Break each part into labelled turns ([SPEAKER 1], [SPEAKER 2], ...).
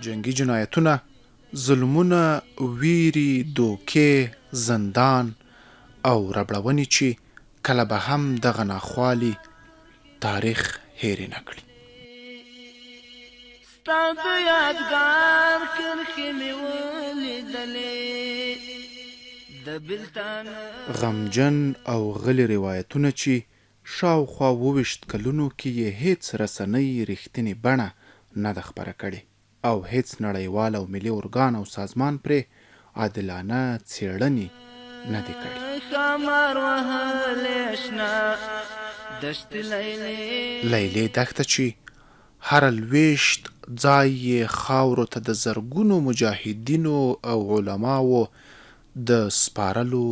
[SPEAKER 1] جنګي جنایتونه، ظلمونه، ویري، دوکې، زندان او ربړونې چې کله به هم دغه ناخوالي تاریخ هېرې نه کړي.
[SPEAKER 2] ستا د یادګار کرښې مې ولیدلې د بلتانه.
[SPEAKER 1] غمجن او غلي روایتونه چې شاوخوا 27 کلونو کې یې هېڅ رسنۍ رښتینې بڼه نه ده خپره کړې او هېڅ نړیوال او ملي ارګان او سازمان پرې عادلانه څېړنې نه دي کړې.
[SPEAKER 2] ښامار وهلې شنه دشت لیلې.
[SPEAKER 1] لیلې دښته چې هره لوېشت ځای یې خاورو ته د زرګونو مجاهدینو او علماوو د سپارلو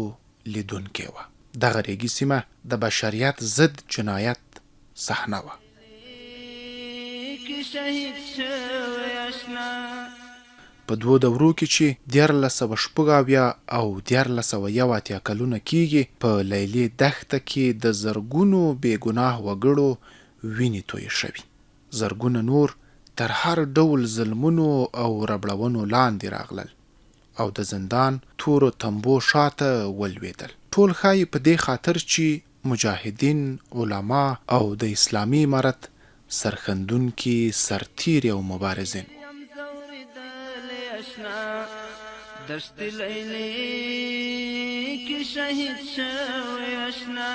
[SPEAKER 1] لیدونکې وه. دغه ریګي سیمه د بشریت ضد جنایت صحنه وه. په دوو دورو کې چې 1376 او 1381 کلونه کېږي، په لیلې دښته کې د زرګونو بې ګناه وګړو وینې تویې شوې، زرګونه نور تر هر ډول ظلمونو او ربړونو لاندې راغلل او د زندان تورو تمبو شاته ولوېدل. ټول ښايي په دې خاطر چې مجاهدین، علما او د اسلامي امارت سرښندونکي سرتېري او مبارزین وو.
[SPEAKER 2] یم ځورېدلی اشنا دشت لیلې کې شهید شوی اشنا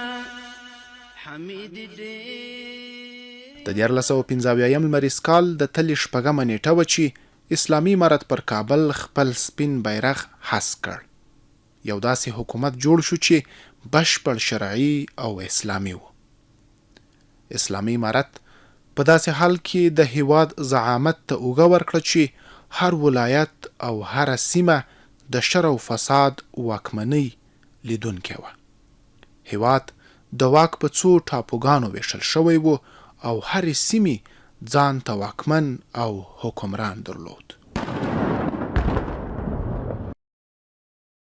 [SPEAKER 2] حمید ډېر.
[SPEAKER 1] د 1375 لمریز کال د تلې شپږمه نېټه وه چې اسلامي امارت پر کابل خپل سپین بیرغ هسک کړ. یو داسې حکومت جوړ شو چې بشپړ شرعي او اسلامي و. اسلامي امارت په داسې حال کې د هیواد زعامت ته اوږه ورکړه چې هر ولایت او هره سیمه د شر او فساد واکمنۍ لیدونکې وه. هیواد د واک په څو ټاپوګانو ویشل شوی و او هرې سیمې ځان ته واکمن او حکمران درلود.